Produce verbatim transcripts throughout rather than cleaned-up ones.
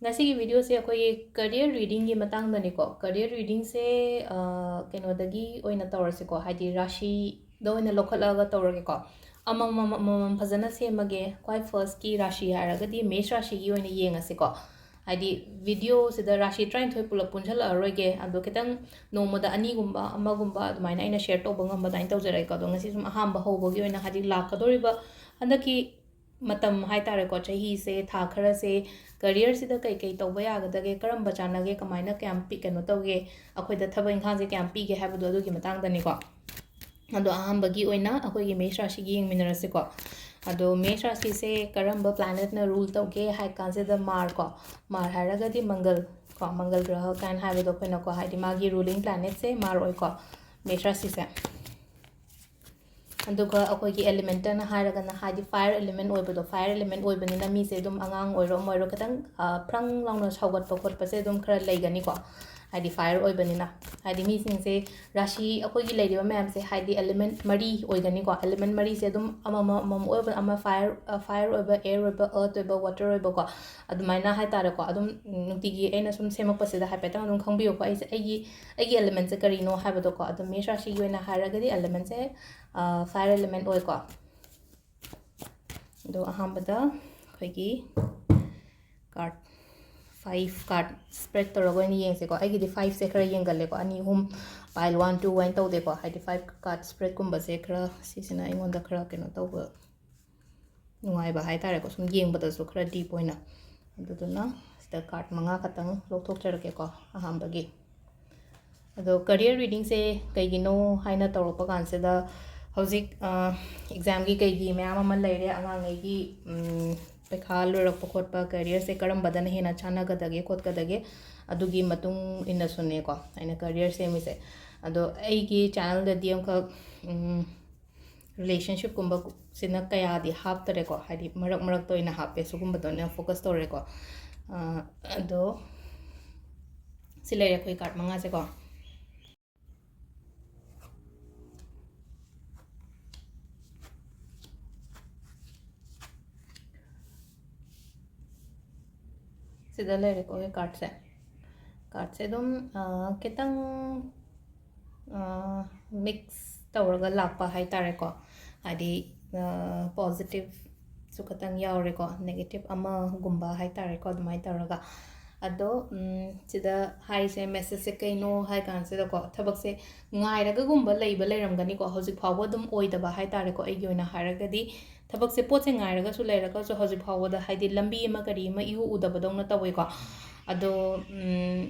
ꯉꯁꯤꯒꯤ ꯚꯤꯗꯤꯑꯣꯁꯦ ꯑꯩꯈꯣꯏꯒꯤ career ꯔꯤꯗꯤꯡꯒꯤ ꯃꯇꯥꯡꯗꯅꯤꯀꯣ꯫ Career ꯔꯤꯗꯤꯡꯁꯦ ꯀꯩꯅꯣꯗꯒꯤ ꯑꯣꯏꯅ ꯇꯧꯔꯁꯤꯀꯣ, ꯍꯥꯏꯗꯤ ꯔꯥꯁꯤꯗ ꯑꯣꯏꯅ ꯂꯧꯈꯠꯂꯛꯑꯒ ꯇꯧꯔꯒꯦꯀꯣ꯫ ꯑꯃꯃꯝ ꯑꯃꯃꯝ ꯐꯖꯅ ꯁꯦꯝꯃꯒꯦ꯫ ꯈ꯭ꯋꯥꯏ ꯐꯥꯔꯁꯀꯤ ꯔꯥꯁꯤ ꯍꯥꯏꯔꯒꯗꯤ ꯃꯦꯁ ꯔꯥꯁꯤꯒꯤ ꯑꯣꯏꯅ ꯌꯦꯡꯉꯁꯤꯀꯣ꯫ ꯍꯥꯏꯗꯤ ꯚꯤꯗꯤꯑꯣꯁꯤꯗ ꯔꯥꯁꯤ ꯇꯔꯥꯅꯤꯊꯣꯏ ꯄꯨꯂꯞ ꯄꯨꯟꯁꯤꯜꯂꯛꯑꯔꯣꯏꯒꯦ, ꯑꯗꯣ ꯈꯤꯇꯪ ꯅꯣꯡꯃꯗ ꯑꯅꯤꯒꯨꯝꯕ ꯑꯃꯒꯨꯝꯕ ꯑꯗꯨꯃꯥꯏꯅ ꯑꯩꯅ ꯁꯦꯌꯔ ꯇꯧꯕ ꯉꯝꯕ ꯑꯗꯨꯃꯥꯏꯅ ꯇꯧꯖꯔꯛꯑꯦꯀꯣ꯫ ꯑꯗꯣ ꯉꯁꯤ ꯁꯨꯝ ꯑꯍꯥꯟꯕ ꯍꯧꯕꯒꯤ ꯑꯣꯏꯅ, ꯍꯥꯏꯗꯤ ꯂꯥꯛꯀꯗꯧꯔꯤꯕ ꯍꯟꯗꯛꯀꯤ ꯃꯇꯝ ꯍꯥꯏ ꯇꯥꯔꯦꯀꯣ, ꯆꯍꯤꯁꯦ, ꯊꯥ ꯈꯔꯁꯦ ꯀꯔꯤꯌꯔꯁꯤꯗ ꯀꯩ ꯀꯩ ꯇꯧꯕ ꯌꯥꯒꯗꯒꯦ, ꯀꯔꯝꯕ ꯆꯥꯟꯅꯒꯦ, ꯀꯃꯥꯏꯅ ꯀꯌꯥꯝ ꯄꯤ-, ꯀꯩꯅꯣ ꯇꯧꯒꯦ, ꯑꯩꯈꯣꯏꯗ ꯊꯕꯛ ꯏꯪꯈꯥꯡꯁꯦ ꯀꯌꯥꯝ ꯄꯤꯒꯦ ꯍꯥꯏꯕꯗꯣ ꯑꯗꯨꯒꯤ ꯃꯇꯥꯡꯗꯅꯤꯀꯣ꯫ ꯑꯗꯣ ꯑꯍꯥꯟꯕꯒꯤ ꯑꯣꯏꯅ ꯑꯩꯈꯣꯏꯒꯤ ꯃꯦꯁ ꯔꯥꯁꯤꯒꯤ ꯌꯦꯡꯃꯤꯟꯅꯔꯁꯤꯀꯣ꯫ ꯑꯗꯣ ꯃꯦꯁ ꯔꯥꯁꯤꯁꯦ ꯀꯔꯝꯕ ꯄ꯭ꯂꯥꯅꯦꯠꯅ ꯔꯨꯜ ꯇꯧꯒꯦ ꯍꯥꯏ ꯀꯥꯟꯁꯤꯗ ꯃꯥꯔ ꯀꯣ, ꯃꯥꯔ ꯍꯥꯏꯔꯒꯗꯤ ꯃꯪꯒꯜ ꯀꯣ, ꯃꯪꯒꯜ ꯒ꯭ꯔꯍ ꯀꯥꯏꯅ ꯍꯥꯏꯕꯗꯣ ꯑꯩꯈꯣꯏꯅꯀꯣ, ꯍꯥꯏꯗꯤ ꯃꯥꯒꯤ ꯔꯨꯂꯤꯡ ꯄ꯭ꯂꯥꯅꯦꯠꯁꯦ ꯃꯥꯔ ꯑꯣꯏꯀꯣ, ꯃꯦꯁ ꯔꯥꯁꯤꯁꯦ꯫ ꯑꯗꯨꯒ ꯑꯩꯈꯣꯏꯒꯤ ꯑꯦꯂꯤꯃꯦꯟꯇꯅ ꯍꯥꯏꯔꯒꯅ, ꯍꯥꯏꯗꯤ ꯐꯥꯏꯌꯔ ꯑꯦꯂꯤꯃꯦꯟ ꯑꯣꯏꯕꯗꯣ, ꯐꯥꯏꯌꯔ ꯑꯦꯂꯤꯃꯦꯟ ꯑꯣꯏꯕꯅꯤꯅ ꯃꯤꯁꯦ ꯑꯗꯨꯝ ꯑꯉꯥꯡ ꯑꯣꯏꯔꯣ ꯑꯃ ꯑꯣꯏꯔꯣ ꯈꯤꯇꯪ, ꯑ, ꯐ꯭ꯔꯪ ꯂꯥꯎꯅ ꯁꯧꯒꯠꯄ ꯈꯣꯠꯄꯁꯦ ꯑꯗꯨꯝ ꯈꯔ ꯂꯩꯒꯅꯤꯀꯣ, ꯍꯥꯏꯗꯤ ꯐꯥꯏꯌꯔ ꯑꯣꯏꯕꯅꯤꯅ꯫ ꯍꯥꯏꯗꯤ ꯃꯤꯁꯤꯡꯁꯦ ꯔꯥꯁꯤ ꯑꯩꯈꯣꯏꯒꯤ ꯂꯩꯔꯤꯕ ꯃꯌꯥꯝꯁꯦ ꯍꯥꯏꯗꯤ ꯑꯦꯂꯤꯃꯦꯟ ꯃꯔꯤ ꯑꯣꯏꯒꯅꯤꯀꯣ, ꯑꯦꯂꯤꯃꯦꯟ ꯃꯔꯤꯁꯦ ꯑꯗꯨꯝ ꯑꯃꯃꯝ ꯑꯃꯃꯝ ꯑꯣꯏꯕ, ꯑꯃ ꯐꯥꯏꯌꯔ, ꯑ, ꯐꯥꯏꯌꯔ ꯑꯣꯏꯕ, ꯑꯦꯌꯔ ꯑꯣꯏꯕ, ꯑꯔꯠ ꯑꯣꯏꯕ, ꯋꯥꯇꯔ ꯑꯣꯏꯕꯀꯣ, ꯑꯗꯨꯃꯥꯏꯅ ꯍꯥꯏ ꯇꯥꯔꯦꯀꯣ꯫ ꯑꯗꯨꯝ, ꯎꯝ, ꯅꯨꯡꯇꯤꯒꯤ ꯑꯩꯅ ꯁꯨꯝ ꯁꯦꯝꯃꯛꯄꯁꯤꯗ ꯍꯥꯏꯐꯦꯠꯇꯪ ꯑꯗꯨꯝ ꯈꯪꯕꯤꯌꯨꯀꯣ꯫ ꯑꯩꯁꯦ ꯑꯩꯒꯤ, ꯑꯩꯒꯤ ꯑꯦꯂꯤꯃꯦꯟꯁꯦ ꯀꯔꯤꯅꯣ ꯍꯥꯏꯕꯗꯣꯀꯣ꯫ ꯑꯗꯣ ꯃꯦꯁ ꯔꯥꯁꯤꯒꯤ ꯑꯣꯏꯅ ꯍꯥꯏꯔꯒꯗꯤ ꯑꯦꯂꯤꯃꯦꯟꯁꯦ, ꯑ, ꯐꯥꯏꯌꯔ ꯑꯦꯂꯤꯃꯦꯟ ꯑꯣꯏꯀꯣ꯫ ꯑꯗꯣ ꯑꯍꯥꯟꯕꯗ ꯑꯩꯈꯣꯏꯒꯤ ꯀꯥꯔꯠ ꯐꯥꯏꯚ ꯀꯥꯔꯠ ꯁ꯭ꯄ꯭ꯔꯦꯗ ꯇꯧꯔꯒ ꯑꯣꯏꯅ ꯌꯦꯡꯁꯦꯀꯣ꯫ ꯑꯩꯒꯤꯗꯤ ꯐꯥꯏꯚꯁꯦ ꯈꯔ ꯌꯦꯡꯒꯜꯂꯦꯀꯣ, ꯑꯅꯤ ꯑꯍꯨꯝ, ꯄꯥꯏꯜ ꯋꯥꯟ ꯇꯨ ꯍꯥꯏꯅ ꯇꯧꯗꯦꯀꯣ꯫ ꯍꯥꯏꯗꯤ ꯐꯥꯏꯚ ꯀꯥꯔꯠ ꯁ꯭ꯄ꯭ꯔꯦꯗꯀꯨꯝꯕꯁꯦ ꯈꯔ, ꯁꯤꯁꯤꯅ ꯑꯩꯉꯣꯟꯗ ꯈꯔ ꯀꯩꯅꯣ ꯇꯧꯕ, ꯅꯨꯡꯉꯥꯏꯕ ꯍꯥꯏ ꯇꯥꯔꯦꯀꯣ, ꯁꯨꯝ ꯌꯦꯡꯕꯗꯁꯨ ꯈꯔ ꯗꯤꯞ ꯑꯣꯏꯅ꯫ ꯑꯗꯨꯗꯨꯅ ꯁꯤꯗ ꯀꯥꯔꯠ ꯃꯉꯥ ꯈꯛꯇꯪ ꯂꯧꯊꯣꯛꯆꯔꯛꯀꯦꯀꯣ ꯑꯍꯥꯟꯕꯒꯤ꯫ ꯑꯗꯣ ꯀꯔꯤꯌꯔ ꯔꯤꯗꯤꯡꯁꯦ ꯀꯩꯒꯤꯅꯣ ꯍꯥꯏꯅ ꯇꯧꯔꯛꯄ ꯀꯥꯟꯁꯤꯗ, ꯍꯧꯖꯤꯛ, ꯑ, ꯑꯦꯛꯖꯥꯝꯒꯤ ꯀꯩꯒꯤ ꯃꯌꯥꯝ ꯑꯃ ꯂꯩꯔꯦ, ꯑꯉꯥꯡꯉꯩꯒꯤ, ꯎꯝ, ꯄꯩꯈꯥ ꯂꯣꯏꯔꯛꯄ ꯈꯣꯠꯄ, ꯀꯦꯔꯤꯌꯔꯁꯦ ꯀꯔꯝꯕꯗꯅ ꯍꯦꯟꯅ ꯆꯥꯟꯅꯒꯗꯒꯦ ꯈꯣꯠꯀꯗꯒꯦ, ꯑꯗꯨꯒꯤ ꯃꯇꯨꯡ ꯏꯟꯅꯁꯨꯅꯦꯀꯣ ꯑꯩꯅ ꯀꯦꯔꯤꯌꯔ ꯁꯦꯝꯃꯤꯁꯦ꯫ ꯑꯗꯣ ꯑꯩꯒꯤ ꯆꯦꯅꯦꯜꯗꯗꯤ ꯑꯃꯈꯛ, ꯎꯝ, ꯔꯤꯂꯦꯁꯟꯁꯤꯞꯀꯨꯝꯕ ꯁꯤꯅ ꯀꯌꯥꯗꯤ ꯍꯥꯞꯇꯔꯦꯀꯣ, ꯍꯥꯏꯗꯤ ꯃꯔꯛ ꯃꯔꯛꯇ ꯑꯣꯏꯅ ꯍꯥꯞꯄꯦ, ꯁꯤꯒꯨꯝꯕꯗ ꯑꯣꯏꯅ ꯐꯣꯀꯁ ꯇꯧꯔꯦꯀꯣ꯫ ꯑ, ꯑꯗꯣ ꯁꯤ ꯂꯩꯔꯦ ꯑꯩꯈꯣꯏ ꯀꯥꯔꯠ ꯃꯉꯥꯁꯦꯀꯣ꯫ ꯁꯤꯗ ꯂꯩꯔꯦꯀꯣ ꯑꯩꯈꯣꯏ ꯀꯥꯔꯠꯁꯦ꯫ ꯀꯥꯔꯠꯁꯦ ꯑꯗꯨꯝ ꯈꯤꯇꯪ ꯃꯤꯛꯁ ꯇꯧꯔꯒ ꯂꯥꯛꯄ ꯍꯥꯏ ꯇꯥꯔꯦꯀꯣ꯫ ꯍꯥꯏꯗꯤ ꯄꯣꯖꯤꯇꯤꯞꯁꯨ ꯈꯤꯇꯪ ꯌꯥꯎꯔꯦꯀꯣ, ꯅꯦꯒꯦꯇꯤꯞ ꯑꯃꯒꯨꯝꯕ ꯍꯥꯏ ꯇꯥꯔꯦꯀꯣ, ꯑꯗꯨꯃꯥꯏꯅ ꯇꯧꯔꯒ꯫ ꯑꯗꯣ ꯁꯤꯗ ꯍꯥꯏꯁꯦ, ꯃꯦꯁꯦꯖꯁꯦ ꯀꯩꯅꯣ ꯍꯥꯏ ꯀꯥꯟꯁꯤꯗꯀꯣ, ꯊꯕꯛꯁꯦ ꯉꯥꯏꯔꯒꯒꯨꯝꯕ ꯂꯩꯕ ꯂꯩꯔꯝꯒꯅꯤꯀꯣ, ꯍꯧꯖꯤꯛ ꯐꯥꯎꯕ ꯑꯗꯨꯝ ꯑꯣꯏꯗꯕ ꯍꯥꯏ ꯇꯥꯔꯦꯀꯣ꯫ ꯑꯩꯒꯤ ꯑꯣꯏꯅ ꯍꯥꯏꯔꯒꯗꯤ ꯊꯕꯛꯁꯦ, ꯄꯣꯠꯁꯦ ꯉꯥꯏꯔꯒꯁꯨ ꯂꯩꯔꯒꯁꯨ ꯍꯧꯖꯤꯛ ꯐꯥꯎꯕꯗ ꯍꯥꯏꯗꯤ ꯂꯝꯕꯤ ꯑꯃ ꯀꯔꯤ ꯑꯃ ꯏꯎ ꯎꯗꯕꯗꯧꯅ ꯇꯧꯋꯦꯀꯣ꯫ ꯑꯗꯣ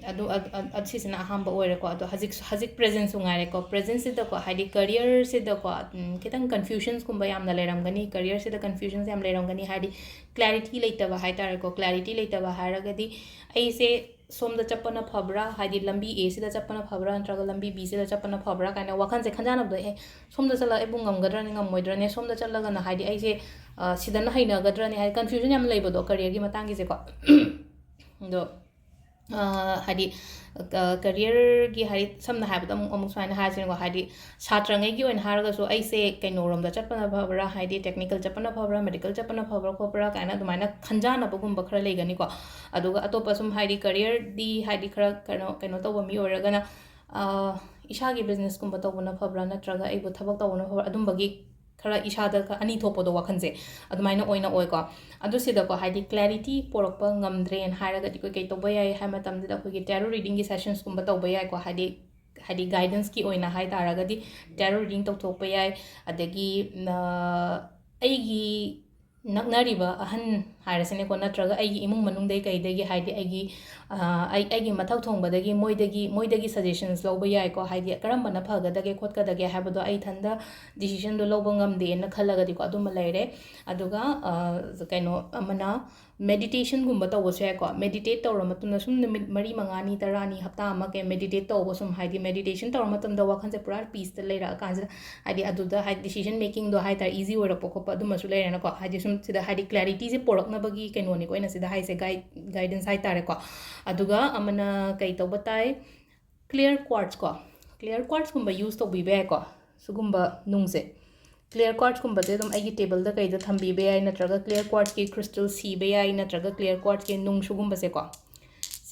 ꯑꯗꯨ ꯁꯤꯁꯤꯅ ꯑꯍꯥꯟꯕ ꯑꯣꯏꯔꯦꯀꯣ꯫ ꯑꯗꯣ ꯍꯧꯖꯤꯛ ꯍꯧꯖꯤꯛ ꯄ꯭ꯔꯦꯖꯦꯟꯁꯨ ꯉꯥꯏꯔꯦꯀꯣ, ꯄ꯭ꯔꯦꯖꯦꯟꯁꯤꯗꯀꯣ ꯍꯥꯏꯗꯤ ꯀꯔꯤꯌꯔꯁꯤꯗꯀꯣ ꯈꯤꯇꯪ ꯀꯟꯐ꯭ꯌꯨꯖꯟꯁꯀꯨꯝꯕ ꯌꯥꯝꯅ ꯂꯩꯔꯝꯒꯅꯤ, ꯀꯔꯤꯌꯔꯁꯤꯗ ꯀꯟꯐ꯭ꯌꯨꯖꯟꯁ ꯌꯥꯝ ꯂꯩꯔꯝꯒꯅꯤ꯫ ꯍꯥꯏꯗꯤ ꯀ꯭ꯂꯦꯔꯤꯇꯤ ꯂꯩꯇꯕ ꯍꯥꯏ ꯇꯥꯔꯦꯀꯣ꯫ ꯀ꯭ꯂꯦꯔꯤꯇꯤ ꯂꯩꯇꯕ ꯍꯥꯏꯔꯒꯗꯤ ꯑꯩꯁꯦ ꯁꯣꯝꯗ ꯆꯠꯄꯅ ꯐꯕ꯭ꯔꯥ, ꯍꯥꯏꯗꯤ ꯂꯝꯕꯤ ꯑꯦꯁꯤꯗ ꯆꯠꯄꯅ ꯐꯕ꯭ꯔꯥ ꯅꯠꯇ꯭ꯔꯒ ꯂꯝꯕꯤ ꯕꯤꯁꯤꯗ ꯆꯠꯄꯅ ꯐꯕ꯭ꯔꯥ ꯀꯥꯏꯅ ꯋꯥꯈꯜꯁꯦ ꯈꯟꯖꯥꯟꯅꯕꯗꯣ, ꯑꯦ ꯁꯣꯝꯗ ꯆꯠꯂꯒ ꯑꯩꯕꯨ ꯉꯝꯒꯗ꯭ꯔꯅꯦ ꯉꯝꯃꯣꯏꯗ꯭ꯔꯅꯦ, ꯁꯣꯝꯗ ꯆꯠꯂꯒꯅ ꯍꯥꯏꯗꯤ ꯑꯩꯁꯦ ꯁꯤꯗꯅ ꯍꯩꯅꯒꯗ꯭ꯔꯅꯦ, ꯍꯥꯏꯗꯤ ꯀꯟꯐ꯭ꯌꯨꯖꯟ ꯌꯥꯝ ꯂꯩꯕꯗꯣ ꯀꯔꯤꯌꯔꯒꯤ ꯃꯇꯥꯡꯒꯤꯁꯦꯀꯣ꯫ ꯑꯗꯣ ꯍꯥꯏꯗꯤ ꯀꯔꯤꯌꯔꯒꯤ ꯍꯥꯏꯗꯤ ꯁꯝꯅ ꯍꯥꯏꯔꯕꯗ ꯑꯃꯨꯛ ꯑꯃꯨꯛ ꯁꯨꯃꯥꯏꯅ ꯍꯥꯏꯔꯁꯤꯅꯦꯀꯣ꯫ ꯍꯥꯏꯗꯤ ꯁꯥꯇ꯭ꯔꯉꯩꯒꯤ ꯑꯣꯏꯅ ꯍꯥꯏꯔꯒꯁꯨ ꯑꯩꯁꯦ ꯀꯩꯅꯣꯔꯣꯝꯗ ꯆꯠꯄꯅ ꯐꯕ꯭ꯔꯥ, ꯍꯥꯏꯗꯤ ꯇꯦꯛꯅꯤꯀꯦꯜ ꯆꯠꯄꯅ ꯐꯕ꯭ꯔꯥ, ꯃꯦꯗꯤꯀꯦꯜ ꯆꯠꯄꯅ ꯐꯕ꯭ꯔꯥ ꯈꯣꯠꯄ꯭ꯔꯥ ꯀꯥꯏꯅ ꯑꯗꯨꯃꯥꯏꯅ ꯈꯟꯖꯥꯟꯅꯕꯒꯨꯝꯕ ꯈꯔ ꯂꯩꯒꯅꯤꯀꯣ꯫ ꯑꯗꯨꯒ ꯑꯇꯣꯞꯄ ꯁꯨꯝ ꯍꯥꯏꯗꯤ ꯀꯔꯤꯌꯔꯗꯤ ꯍꯥꯏꯗꯤ ꯈꯔ ꯀꯩꯅꯣ ꯀꯩꯅꯣ ꯇꯧꯕ ꯃꯤ ꯑꯣꯏꯔꯒꯅ ꯏꯁꯥꯒꯤ ꯕꯤꯖꯤꯅꯦꯁꯀꯨꯝꯕ ꯇꯧꯕꯅ ꯐꯕ꯭ꯔꯥ ꯅꯠꯇ꯭ꯔꯒ ꯑꯩꯕꯨ ꯊꯕꯛ ꯇꯧꯕꯅ ꯐꯕ꯭ꯔꯥ, ꯑꯗꯨꯝꯕꯒꯤ ꯈꯔ ꯏꯁꯥꯗ ꯑꯅꯤ ꯊꯣꯛꯄꯗꯣ ꯋꯥꯈꯜꯁꯦ ꯑꯗꯨꯃꯥꯏꯅ ꯑꯣꯏꯅ ꯑꯣꯏꯀꯣ꯫ ꯑꯗꯨ ꯁꯤꯗꯀꯣ ꯍꯥꯏꯗꯤ ꯀ꯭ꯂꯦꯔꯤꯇꯤ ꯄꯣꯔꯛꯄ ꯉꯝꯗ꯭ꯔꯦꯅ ꯍꯥꯏꯔꯒꯗꯤ ꯑꯩꯈꯣꯏ ꯀꯩ ꯇꯧꯕ ꯌꯥꯏ ꯍꯥꯏ ꯃꯇꯝꯗ ꯑꯩꯈꯣꯏꯒꯤ ꯇꯦꯔꯣ ꯔꯤꯗꯤꯡꯒꯤ ꯁꯦꯁꯟꯁꯀꯨꯝꯕ ꯇꯧꯕ ꯌꯥꯏꯀꯣ꯫ ꯍꯥꯏꯗꯤ ꯍꯥꯏꯗꯤ ꯒꯥꯏꯗꯦꯟꯁꯀꯤ ꯑꯣꯏꯅ ꯍꯥꯏ ꯇꯥꯔꯒꯗꯤ ꯇꯦꯔꯣ ꯔꯤꯗꯤꯡ ꯇꯧꯊꯣꯛꯄ ꯌꯥꯏ꯫ ꯑꯗꯒꯤ ꯑꯩꯒꯤ ꯅꯛꯅꯔꯤꯕ ꯑꯍꯟ ꯍꯥꯏꯔꯁꯤꯅꯦꯀꯣ, ꯅꯠꯇ꯭ꯔꯒ ꯑꯩꯒꯤ ꯏꯃꯨꯡ ꯃꯅꯨꯡꯗꯒꯤ ꯀꯩꯗꯒꯤ ꯍꯥꯏꯗꯤ ꯑꯩꯒꯤ ꯑꯩ ꯑꯩꯒꯤ ꯃꯊꯛ ꯊꯣꯡꯕꯗꯒꯤ ꯃꯣꯏꯗꯒꯤ ꯃꯣꯏꯗꯒꯤ ꯁꯖꯦꯁꯟꯁ ꯂꯧꯕ ꯌꯥꯏꯀꯣ꯫ ꯍꯥꯏꯗꯤ ꯀꯔꯝꯕꯅ ꯐꯒꯗꯒꯦ ꯈꯣꯠꯀꯗꯒꯦ ꯍꯥꯏꯕꯗꯣ ꯑꯩ ꯏꯊꯟꯗ ꯗꯤꯁꯤꯖꯟꯗꯣ ꯂꯧꯕ ꯉꯝꯗꯦꯅ ꯈꯜꯂꯒꯗꯤꯀꯣ, ꯑꯗꯨꯃ ꯂꯩꯔꯦ꯫ ꯑꯗꯨꯒ ꯀꯩꯅꯣ ꯑꯃꯅ ꯃꯦꯗꯤꯇꯦꯁꯟꯒꯨꯝꯕ ꯇꯧꯕꯁꯨ ꯌꯥꯏꯀꯣ꯫ ꯃꯦꯗꯤꯇꯦꯠ ꯇꯧꯔ ꯃꯇꯨꯡꯗ ꯁꯨꯝ ꯅꯨꯃꯤꯠ ꯃꯔꯤ ꯃꯉꯥꯅꯤ ꯇꯔꯥꯅꯤ ꯍꯞꯇꯥ ꯑꯃ ꯀꯩ ꯃꯦꯗꯤꯇꯦꯠ ꯇꯧꯕ, ꯁꯨꯝ ꯍꯥꯏꯗꯤ ꯃꯦꯗꯤꯇꯦꯁꯟ ꯇꯧꯔ ꯃꯇꯝꯗ ꯋꯥꯈꯜꯁꯦ ꯄꯨꯔꯥ ꯄꯤꯁꯇ ꯂꯩꯔꯛꯑꯀꯥꯟꯁꯤꯗ ꯍꯥꯏꯗꯤ ꯑꯗꯨꯗ ꯍꯥꯏꯗꯤ ꯗꯤꯁꯤꯖꯟ ꯃꯦꯀꯤꯡꯗꯣ ꯍꯥꯏ ꯇꯥꯔꯦ ꯏꯖꯤ ꯑꯣꯏꯔꯛꯄ ꯈꯣꯠꯄ ꯑꯗꯨꯝꯕꯁꯨ ꯂꯩꯔꯦꯅꯀꯣ꯫ ꯍꯥꯏꯗꯤ ꯁꯨꯝ ꯁꯤꯗ ꯍꯥꯏꯗꯤ ꯀ꯭ꯂꯦꯔꯤꯇꯤꯁꯦ ꯄꯣꯔꯛꯅꯕꯒꯤ ꯀꯩꯅꯣꯅꯤꯀꯣ ꯑꯩꯅ ꯁꯤꯗ ꯍꯥꯏꯁꯦ, ꯒꯥꯏꯗ ꯒꯥꯏꯗꯦꯟꯁ ꯍꯥꯏ ꯇꯥꯔꯦꯀꯣ꯫ ꯑꯗꯨꯒ ꯑꯃꯅ ꯀꯩ ꯇꯧꯕ ꯇꯥꯏ, ꯀ꯭ꯂꯤꯌꯔ ꯀ꯭ꯋꯥꯔꯠꯁꯀꯣ꯫ ꯀ꯭ꯂꯤꯌꯔ ꯀ꯭ꯋꯥꯔꯠꯁꯀꯨꯝꯕ ꯌꯨꯁ ꯇꯧꯕꯤꯕ ꯌꯥꯏꯀꯣ꯫ ꯁꯤꯒꯨꯝꯕ ꯅꯨꯡꯁꯦ Clear quartzꯀꯨꯝꯕꯁꯦ ꯑꯗꯨꯝ ꯑꯩꯒꯤ ꯇꯦꯕꯜꯗ ꯀꯩꯗ ꯊꯝꯕꯤꯕ ꯌꯥꯏ, ꯅꯠꯇ꯭ꯔꯒ clear quartzꯀꯤ crystal ꯁꯤꯕ ꯌꯥꯏ, ꯅꯠꯇ꯭ꯔꯒ clear quartzꯀꯤ ꯅꯨꯡꯁꯨꯒꯨꯝꯕꯁꯦꯀꯣ,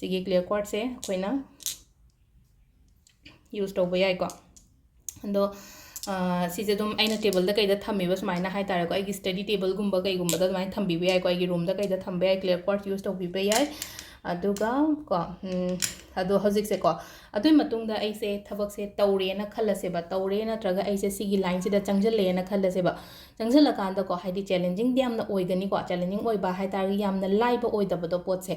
ꯁꯤꯒꯤ clear quartzꯁꯦ ꯑꯩꯈꯣꯏꯅ use ꯇꯧꯕ ꯌꯥꯏꯀꯣ꯫ ꯑꯗꯣ ꯁꯤꯁꯦ ꯑꯗꯨꯝ ꯑꯩꯅ ꯇꯦꯕꯜꯗ ꯀꯩꯗ ꯊꯝꯃꯤꯕ ꯁꯨꯃꯥꯏꯅ ꯍꯥꯏꯇꯥꯔꯦꯀꯣ, ꯑꯩꯒꯤ study tableꯒꯨꯝꯕ ꯀꯩꯒꯨꯝꯕꯗ ꯑꯗꯨꯃꯥꯏꯅ ꯊꯝꯕꯤꯕ ꯌꯥꯏꯀꯣ, ꯑꯩꯒꯤ roomꯗ ꯀꯩꯗ ꯊꯝꯕ ꯌꯥꯏ, clear quartz use ꯇꯧꯕꯤꯕ ꯌꯥꯏ꯫ ꯑꯗꯨꯒ ꯀꯣ, ꯑꯗꯣ ꯍꯧꯖꯤꯛꯁꯦꯀꯣ, ꯑꯗꯨꯒꯤ ꯃꯇꯨꯡꯗ ꯑꯩꯁꯦ ꯊꯕꯛꯁꯦ ꯇꯧꯔꯦꯅ ꯈꯜꯂꯁꯦꯕ, ꯇꯧꯔꯦ ꯅꯠꯇ꯭ꯔꯒ ꯑꯩꯁꯦ ꯁꯤꯒꯤ lineꯁꯤꯗ ꯆꯪꯁꯤꯜꯂꯛꯑꯦꯅ ꯈꯜꯂꯁꯦꯕ꯫ ꯆꯪꯁꯤꯜꯂꯀꯥꯟꯗꯀꯣ, ꯍꯥꯏꯗꯤ challengingꯗꯤ ꯌꯥꯝꯅ ꯑꯣꯏꯒꯅꯤꯀꯣ, challenging ꯑꯣꯏꯕ ꯍꯥꯏꯇꯥꯔꯒꯗꯤ ꯌꯥꯝꯅ ꯂꯥꯏꯕ ꯑꯣꯏꯗꯕꯗꯣ ꯄꯣꯠꯁꯦ꯫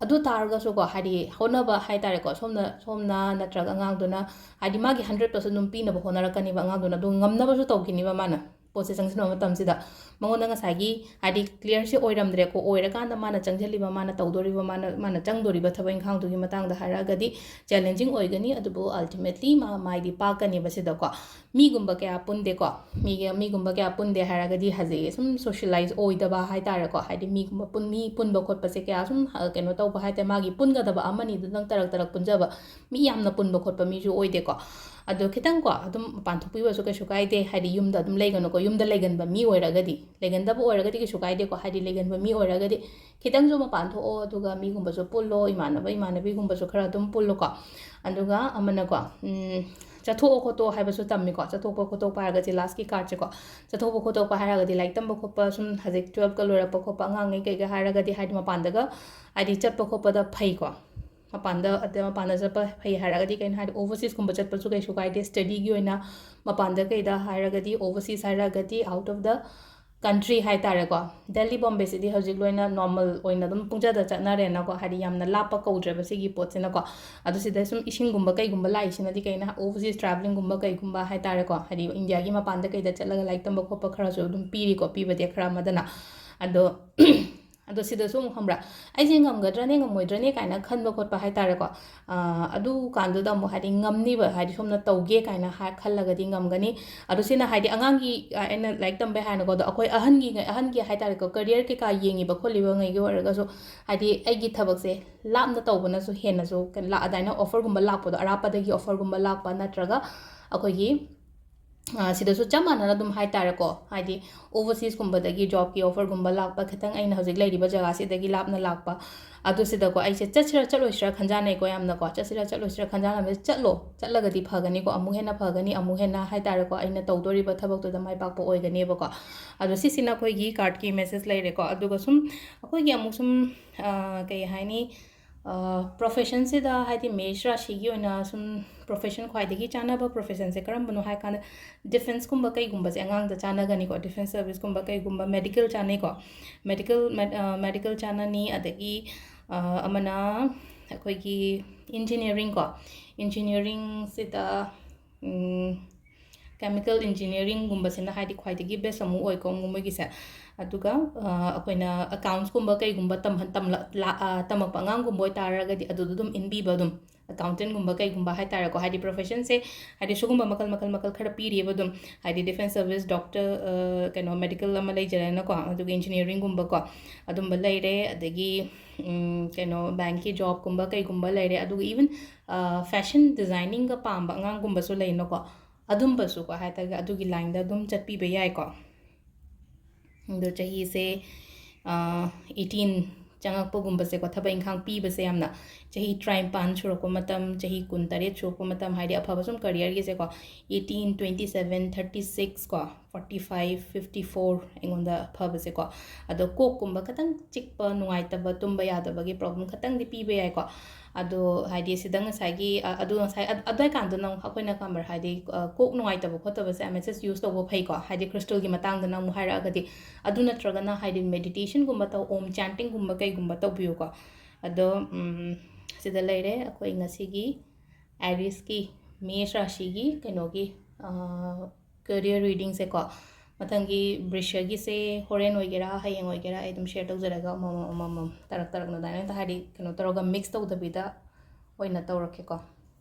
ꯑꯗꯨ ꯇꯥꯔꯒꯁꯨꯀꯣ, ꯍꯥꯏꯗꯤ ꯍꯣꯠꯅꯕ ꯍꯥꯏꯇꯥꯔꯦꯀꯣ, ꯁꯣꯝꯅ ꯁꯣꯝꯅ ꯅꯠꯇ꯭ꯔꯒ ꯑꯉꯥꯡꯗꯨꯅ ꯍꯥꯏꯗꯤ ꯃꯥꯒꯤ hundred percent ꯑꯗꯨꯝ ꯄꯤꯅꯕ ꯍꯣꯠꯅꯔꯛꯀꯅꯤꯕ, ꯑꯉꯥꯡꯗꯨꯅ ꯑꯗꯨꯝ ꯉꯝꯅꯕꯁꯨ ꯇꯧꯈꯤꯅꯤꯕ ꯃꯥꯅ꯫ ꯄꯣꯠꯁꯦ ꯆꯪꯁꯤꯟꯕ ꯃꯇꯝꯁꯤꯗ ꯃꯉꯣꯟꯗ ꯉꯁꯥꯏꯒꯤ ꯍꯥꯏꯗꯤ clearꯁꯦ ꯑꯣꯏꯔꯝꯗ꯭ꯔꯦꯀꯣ, ꯑꯣꯏꯔꯀꯥꯟꯗ ꯃꯥꯅ ꯆꯪꯁꯤꯜꯂꯤꯕ, ꯃꯥꯅ ꯇꯧꯗꯣꯔꯤꯕ, ꯃꯥꯅ ꯃꯥꯅ ꯆꯪꯗꯣꯔꯤꯕ ꯊꯕꯛ ꯏꯪꯈꯥꯡꯗꯨꯒꯤ ꯃꯇꯥꯡꯗ ꯍꯥꯏꯔꯛꯑꯒꯗꯤ challenging ꯑꯣꯏꯒꯅꯤ, ꯑꯗꯨꯕꯨ ultimately ꯃꯥ ꯃꯥꯏꯗꯤ ꯄꯥꯛꯀꯅꯦꯕ ꯁꯤꯗꯀꯣ꯫ ꯃꯤꯒꯨꯝꯕ ꯀꯌꯥ ꯄꯨꯟꯗꯦꯀꯣ, ꯃꯤꯒ ꯃꯤꯒꯨꯝꯕ ꯀꯌꯥ ꯄꯨꯟꯗꯦ ꯍꯥꯏꯔꯒꯗꯤ ꯍꯧꯖꯤꯛ ꯁꯨꯝ socialize ꯑꯣꯏꯗꯕ ꯍꯥꯏꯇꯥꯔꯦꯀꯣ, ꯍꯥꯏꯗꯤ ꯃꯤꯒꯨꯝꯕ ꯄꯨꯟ ꯃꯤ ꯄꯨꯟꯕ ꯈꯣꯠꯄꯁꯦ ꯀꯌꯥ ꯁꯨꯝ ꯀꯩꯅꯣ ꯇꯧꯕ ꯍꯥꯏꯇꯥꯔꯦ, ꯃꯥꯒꯤ ꯄꯨꯟꯒꯗꯕ ꯑꯃꯅꯤꯗꯨꯗꯪ ꯇꯔꯛ ꯇꯔꯛ ꯄꯨꯟꯖꯕ, ꯃꯤ ꯌꯥꯝꯅ ꯄꯨꯟꯕ ꯈꯣꯠꯄ ꯃꯤꯁꯨ ꯑꯣꯏꯗꯦꯀꯣ꯫ ꯑꯗꯣ ꯈꯤꯇꯪꯀꯣ ꯑꯗꯨꯝ ꯃꯄꯥꯟ ꯊꯣꯛꯄꯤꯕꯁꯨ ꯀꯩꯁꯨ ꯀꯥꯏꯗꯦ, ꯍꯥꯏꯗꯤ ꯌꯨꯝꯗ ꯑꯗꯨꯝ ꯂꯩꯒꯅꯨꯀꯣ, ꯌꯨꯝꯗ ꯂꯩꯒꯟꯕ ꯃꯤ ꯑꯣꯏꯔꯒꯗꯤ꯫ ꯂꯩꯒꯟꯗꯕ ꯑꯣꯏꯔꯒꯗꯤ ꯀꯩꯁꯨ ꯀꯥꯏꯗꯦꯀꯣ, ꯍꯥꯏꯗꯤ ꯂꯩꯒꯟꯕ ꯃꯤ ꯑꯣꯏꯔꯒꯗꯤ ꯈꯤꯇꯪꯁꯨ ꯃꯄꯥꯟ ꯊꯣꯛꯑꯣ, ꯑꯗꯨꯒ ꯃꯤꯒꯨꯝꯕꯁꯨ ꯄꯨꯜꯂꯣ, ꯏꯃꯥꯟꯅꯕ ꯏꯃꯥꯟꯅꯕꯤꯒꯨꯝꯕꯁꯨ ꯈꯔ ꯑꯗꯨꯝ ꯄꯨꯜꯂꯨꯀꯣ꯫ ꯑꯗꯨꯒ ꯑꯃꯅꯀꯣ, ꯆꯠꯊꯣꯛꯑꯣ ꯈꯣꯠꯇꯣꯛꯑꯣ ꯍꯥꯏꯕꯁꯨ ꯇꯝꯃꯤꯀꯣ꯫ ꯆꯠꯊꯣꯛꯄ ꯈꯣꯠꯇꯣꯛꯄ ꯍꯥꯏꯔꯒꯗꯤ lastꯀꯤ cardꯁꯦꯀꯣ, ꯆꯠꯊꯣꯛꯄ ꯈꯣꯠꯇꯣꯛꯄ ꯍꯥꯏꯔꯒꯗꯤ ꯂꯥꯏꯔꯤꯛ ꯇꯝꯕ ꯈꯣꯠꯄ, ꯁꯨꯝ ꯍꯧꯖꯤꯛ twelveꯀ ꯂꯣꯏꯔꯛꯄ ꯈꯣꯠꯄ ꯑꯉꯥꯡꯉꯩ ꯀꯩꯒ ꯍꯥꯏꯔꯒꯗꯤ, ꯍꯥꯏꯗꯤ ꯃꯄꯥꯟꯗꯒ ꯍꯥꯏꯗꯤ ꯆꯠꯄ ꯈꯣꯠꯄꯗ ꯐꯩꯀꯣ꯫ ꯃꯄꯥꯟꯗ, ꯑꯗ ꯃꯄꯥꯟꯗ ꯆꯠꯄ ꯐꯩ ꯍꯥꯏꯔꯒꯗꯤ ꯀꯩꯅꯣ ꯍꯥꯏꯗꯤ overseasꯀꯨꯝꯕ ꯆꯠꯄꯁꯨ ꯀꯩꯁꯨ ꯀꯥꯏꯗꯦ꯫ Studyꯒꯤ ꯑꯣꯏꯅ ꯃꯄꯥꯟꯗ ꯀꯩꯗ ꯍꯥꯏꯔꯒꯗꯤ, overseas ꯍꯥꯏꯔꯒꯗꯤ out of the country ꯍꯥꯏꯇꯥꯔꯦꯀꯣ꯫ ꯗꯦꯜꯂꯤ ꯕꯣꯝꯕꯦꯁꯤꯗꯤ ꯍꯧꯖꯤꯛ ꯂꯣꯏꯅ normal ꯑꯣꯏꯅ ꯑꯗꯨꯝ ꯄꯨꯡꯆꯠꯇ ꯆꯠꯅꯔꯦꯅꯀꯣ, ꯍꯥꯏꯗꯤ ꯌꯥꯝꯅ ꯂꯥꯞꯄ ꯀꯧꯗ꯭ꯔꯦꯕ ꯁꯤꯒꯤ ꯄꯣꯠꯁꯤꯅꯀꯣ꯫ ꯑꯗꯣ ꯁꯤꯗ ꯁꯨꯝ ꯏꯁꯤꯡꯒꯨꯝꯕ ꯀꯩꯒꯨꯝꯕ ꯂꯥꯛꯏꯁꯤꯅꯗꯤ ꯀꯩꯅꯣ, overseas travelingꯒꯨꯝꯕ ꯀꯩꯒꯨꯝꯕ ꯍꯥꯏꯇꯥꯔꯦꯀꯣ, ꯍꯥꯏꯗꯤ ꯏꯟꯗꯤꯌꯥꯒꯤ ꯃꯄꯥꯟꯗ ꯀꯩꯗ ꯆꯠꯂꯒ ꯂꯥꯏꯔꯤꯛ ꯇꯝꯕ ꯈꯣꯠꯄ ꯈꯔꯁꯨ ꯑꯗꯨꯝ ꯄꯤꯔꯤꯀꯣ, ꯄꯤꯕꯗꯤ ꯈꯔ ꯑꯃꯗꯅ꯫ ꯑꯗꯣ ꯑꯗꯣ ꯁꯤꯗꯁꯨ ꯑꯃꯨꯛ ꯈꯪꯕ꯭ꯔꯥ, ꯑꯩꯁꯦ ꯉꯝꯒꯗ꯭ꯔꯅꯦ ꯉꯝꯃꯣꯏꯗ꯭ꯔꯅꯦ ꯀꯥꯏꯅ ꯈꯟꯕ ꯈꯣꯠꯄ ꯍꯥꯏꯇꯥꯔꯦꯀꯣ꯫ ꯑꯗꯨ ꯀꯥꯟꯗꯨꯗ ꯑꯃꯨꯛ ꯍꯥꯏꯗꯤ ꯉꯝꯅꯤꯕ, ꯍꯥꯏꯗꯤ ꯁꯣꯝꯅ ꯇꯧꯒꯦ ꯀꯥꯏꯅ ꯍꯥꯏ ꯈꯜꯂꯒꯗꯤ ꯉꯝꯒꯅꯤ꯫ ꯑꯗꯣ ꯁꯤꯅ ꯍꯥꯏꯗꯤ ꯑꯉꯥꯡꯒꯤ, ꯑ, ꯑꯩꯅ ꯂꯥꯏꯔꯤꯛ ꯇꯝꯕꯩ ꯍꯥꯏꯅꯀꯣ, ꯑꯗꯣ ꯑꯩꯈꯣꯏ ꯑꯍꯟꯒꯤ, ꯑꯍꯟꯒꯤ ꯍꯥꯏꯇꯥꯔꯦꯀꯣ, career ꯀꯩꯀꯥ ꯌꯦꯡꯉꯤꯕ ꯈꯣꯠꯂꯤꯕꯉꯩꯒꯤ ꯑꯣꯏꯔꯒꯁꯨ, ꯍꯥꯏꯗꯤ ꯑꯩꯒꯤ ꯊꯕꯛꯁꯦ ꯂꯥꯞꯅ ꯇꯧꯕꯅꯁꯨ ꯍꯦꯟꯅꯁꯨ ꯀꯩꯅꯣ ꯂꯥꯛ-, ꯑꯗꯨꯃꯥꯏꯅ offerꯒꯨꯝꯕ ꯂꯥꯛꯄꯗꯣ, ꯑꯔꯥꯞꯄꯗꯒꯤ offerꯒꯨꯝꯕ ꯂꯥꯛꯄ ꯅꯠꯇ꯭ꯔꯒ ꯑꯩꯈꯣꯏꯒꯤ ꯑ, ꯁꯤꯗꯁꯨ ꯆꯞ ꯃꯥꯟꯅꯅ ꯑꯗꯨꯝ ꯍꯥꯏ ꯇꯥꯔꯦꯀꯣ, ꯍꯥꯏꯗꯤ overseas ꯀꯨꯝꯕꯗꯒꯤ job ꯀꯤ offer ꯒꯨꯝꯕ ꯂꯥꯛꯄ, ꯈꯤꯇꯪ ꯑꯩꯅ ꯍꯧꯖꯤꯛ ꯂꯩꯔꯤꯕ ꯖꯒꯥꯁꯤꯗꯒꯤ ꯂꯥꯞꯅ ꯂꯥꯛꯄ, ꯑꯗꯨ ꯁꯤꯗꯀꯣ ꯑꯩꯁꯦ ꯆꯠꯁꯤꯔꯥ ꯆꯠꯂꯣꯏꯁꯤꯔꯥ ꯈꯟꯖꯥꯟꯅꯩꯀꯣ ꯌꯥꯝꯅꯀꯣ꯫ ꯆꯠꯁꯤꯔꯥ ꯆꯠꯂꯣꯏꯁꯤꯔꯥ ꯈꯟꯖꯥꯟꯅꯕꯁꯦ ꯆꯠꯂꯣ, ꯆꯠꯂꯒꯗꯤ ꯐꯒꯅꯤꯀꯣ, ꯑꯃꯨꯛ ꯍꯦꯟꯅ ꯐꯒꯅꯤ, ꯑꯃꯨꯛ ꯍꯦꯟꯅ ꯍꯥꯏ ꯇꯥꯔꯦꯀꯣ, ꯑꯩꯅ ꯇꯧꯗꯣꯔꯤꯕ ꯊꯕꯛꯇꯨꯗ ꯃꯥꯏ ꯄꯥꯛꯄ ꯑꯣꯏꯒꯅꯦꯕꯀꯣ꯫ ꯑꯗꯣ ꯁꯤꯁꯤꯅ ꯑꯩꯈꯣꯏꯒꯤ card ꯀꯤ message ꯂꯩꯔꯦꯀꯣ꯫ ꯑꯗꯨꯒ ꯁꯨꯝ ꯑꯩꯈꯣꯏꯒꯤ ꯑꯃꯨꯛ ꯁꯨꯝ, ꯑ, ꯀꯩ ꯍꯥꯏꯅꯤ, ꯑ, profession ꯁꯤꯗ, ꯍꯥꯏꯗꯤ ꯃꯦꯁ ꯔꯥꯁꯤꯒꯤ ꯑꯣꯏꯅ ꯁꯨꯝ profession ꯈ꯭ꯋꯥꯏꯗꯒꯤ ꯆꯥꯟꯅꯕ profession ꯁꯦ ꯀꯔꯝꯕꯅꯣ ꯍꯥꯏ ꯀꯥꯟꯗ, defence ꯀꯨꯝꯕ ꯀꯩꯒꯨꯝꯕꯁꯦ ꯑꯉꯥꯡꯗ ꯆꯥꯟꯅꯒꯅꯤꯀꯣ꯫ Defence service ꯀꯨꯝꯕ ꯀꯩꯒꯨꯝꯕ, medical ꯆꯥꯟꯅꯩꯀꯣ꯫ Medical, med-, ꯑ, medical ꯆꯥꯟꯅꯅꯤ, ꯑꯗꯒꯤ, ꯑ, ꯑꯃꯅ ꯑꯩꯈꯣꯏꯒꯤ engineering ꯀꯣ꯫ Engineering ꯁꯤꯗ, ꯎꯝ, chemical engineering ꯒꯨꯝꯕꯁꯤꯅ ꯍꯥꯏꯗꯤ ꯈ꯭ꯋꯥꯏꯗꯒꯤ best ꯑꯃꯨꯛ ꯑꯣꯏꯀꯣ ꯃꯣꯏꯒꯤꯁꯦ꯫ ꯑꯗꯨꯒ, ꯑ, ꯑꯩꯈꯣꯏꯅ accounts ꯀꯨꯝꯕ ꯀꯩꯒꯨꯝꯕ ꯇꯝꯍꯟ-, ꯇꯝꯂ-, ꯂꯥ-, ꯑ, ꯇꯝꯃꯛꯄ ꯑꯉꯥꯡꯒꯨꯝꯕ ꯑꯣꯏꯇꯥꯔꯒꯗꯤ ꯑꯗꯨꯗ ꯑꯗꯨꯝ ꯏꯟꯕꯤꯕ ꯑꯗꯨꯝ꯫ Accountant ꯒꯨꯝꯕ ꯀꯩꯒꯨꯝꯕ ꯍꯥꯏ ꯇꯥꯔꯦꯀꯣ꯫ ꯍꯥꯏꯗꯤ profession ꯁꯦ ꯍꯥꯏꯗꯤ ꯁꯤꯒꯨꯝꯕ ꯃꯈꯜ, ꯃꯈꯜ, ꯃꯈꯜ ꯈꯔ ꯄꯤꯔꯤꯑꯕ ꯑꯗꯨꯝ꯫ ꯍꯥꯏꯗꯤ defence service, doctor, ꯑ, ꯀꯩꯅꯣ, medical ꯑꯃ ꯂꯩꯖꯔꯦꯅꯀꯣ, ꯑꯗꯨꯒ engineering ꯒꯨꯝꯕꯀꯣ, ꯑꯗꯨꯝꯕ ꯂꯩꯔꯦ, ꯑꯗꯒꯤ, ꯎꯝ, ꯀꯩꯅꯣ, bank ꯀꯤ job ꯀꯨꯝꯕ ꯀꯩꯒꯨꯝꯕ ꯂꯩꯔꯦ, ꯑꯗꯨꯒ even, ꯑ, fashion designing ꯒ ꯄꯥꯝꯕ ꯑꯉꯥꯡꯒꯨꯝꯕꯁꯨ ꯂꯩꯅꯀꯣ, ꯑꯗꯨꯝꯕꯁꯨꯀꯣ ꯍꯥꯏ ꯇꯥꯔꯒ ꯑꯗꯨꯒꯤ line ꯗ ꯑꯗꯨꯝ ꯆꯠꯄꯤꯕ ꯌꯥꯏꯀꯣ꯫ ꯑꯗꯣ ꯆꯍꯤꯁꯦ, ꯑ, eighteen ꯆꯪꯉꯛꯄꯒꯨꯝꯕꯁꯦꯀꯣ, ꯊꯕꯛ ꯏꯪꯈꯥꯡ ꯄꯤꯕꯁꯦ ꯌꯥꯝꯅ, ꯆꯍꯤ ꯇꯔꯥꯅꯤꯄꯥꯟ ꯁꯨꯔꯛꯄ ꯃꯇꯝ, ꯆꯍꯤ ꯀꯨꯟꯇꯔꯦꯠ ꯁꯨꯔꯛꯄ ꯃꯇꯝ, ꯍꯥꯏꯗꯤ ꯑꯐꯕ ꯁꯨꯝ career ꯒꯤꯁꯦꯀꯣ, eighteen, twenty seven, thirty six ꯀꯣ, forty five, fifty four ꯑꯩꯉꯣꯟꯗ ꯐꯕꯁꯦꯀꯣ꯫ ꯑꯗꯣ ꯀꯣꯛꯀꯨꯝꯕ ꯈꯇꯪ ꯆꯤꯛꯄ, ꯅꯨꯡꯉꯥꯏꯇꯕ, ꯇꯨꯝꯕ ꯌꯥꯗꯕꯒꯤ problem ꯈꯇꯪꯗꯤ ꯄꯤꯕ ꯌꯥꯏꯀꯣ꯫ ꯑꯗꯣ ꯍꯥꯏꯗꯤ ꯁꯤꯗ ꯉꯁꯥꯏꯒꯤ, ꯑ, ꯑꯗꯨ ꯉꯁꯥꯏ ꯑꯗ-, ꯑꯗꯨꯋꯥꯏ ꯀꯥꯟꯗ ꯅꯪ ꯑꯩꯈꯣꯏꯅ ꯀꯃꯔ ꯍꯥꯏꯗꯤ, ꯑ, ꯀꯣꯛ ꯅꯨꯡꯉꯥꯏꯇꯕ ꯈꯣꯠꯇꯕꯁꯦ ꯑꯦꯝ ꯑꯦꯁ ꯑꯦꯁ ꯌꯨꯁ ꯇꯧꯕ ꯐꯩꯀꯣ, ꯍꯥꯏꯗꯤ crystal ꯒꯤ ꯃꯇꯥꯡꯗ ꯅꯪ ꯑꯃꯨꯛ ꯍꯥꯏꯔꯛꯑꯒꯗꯤ꯫ ꯑꯗꯨ ꯅꯠꯇ꯭ꯔꯒꯅ ꯍꯥꯏꯗꯤ meditation ꯒꯨꯝꯕ ꯇꯧ, ꯑꯣꯝ chanting ꯒꯨꯝꯕ ꯀꯩꯒꯨꯝꯕ ꯇꯧꯕꯤꯌꯨꯀꯣ꯫ ꯑꯗꯣ, ꯎꯝ, ꯁꯤꯗ ꯂꯩꯔꯦ ꯑꯩꯈꯣꯏ ꯉꯁꯤꯒꯤ Aries ꯀꯤ, ꯃꯦꯁ ꯔꯥꯁꯤꯒꯤ ꯀꯩꯅꯣꯒꯤ, ꯑ, career reading ꯁꯦꯀꯣ꯫ ꯃꯊꯪꯒꯤ ꯕ꯭ꯔꯤꯁ꯭ꯌꯒꯤꯁꯦ ꯍꯣꯔꯦꯟ ꯑꯣꯏꯒꯦꯔꯥ, ꯍꯌꯦꯡ ꯑꯣꯏꯒꯦꯔꯥ, ꯑꯩ ꯑꯗꯨꯝ share ꯇꯧꯖꯔꯒ ꯑꯃꯃꯝ, ꯑꯃꯃꯝ, ꯇꯔꯛ ꯇꯔꯛꯅ ꯑꯗꯨꯃꯥꯏꯅ ꯍꯦꯛꯇ ꯍꯥꯏꯗꯤ ꯀꯩꯅꯣ ꯇꯧꯔꯒ mix ꯇꯧꯗꯕꯤꯗ ꯑꯣꯏꯅ ꯇꯧꯔꯛꯀꯦꯀꯣ꯫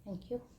Thank you꯫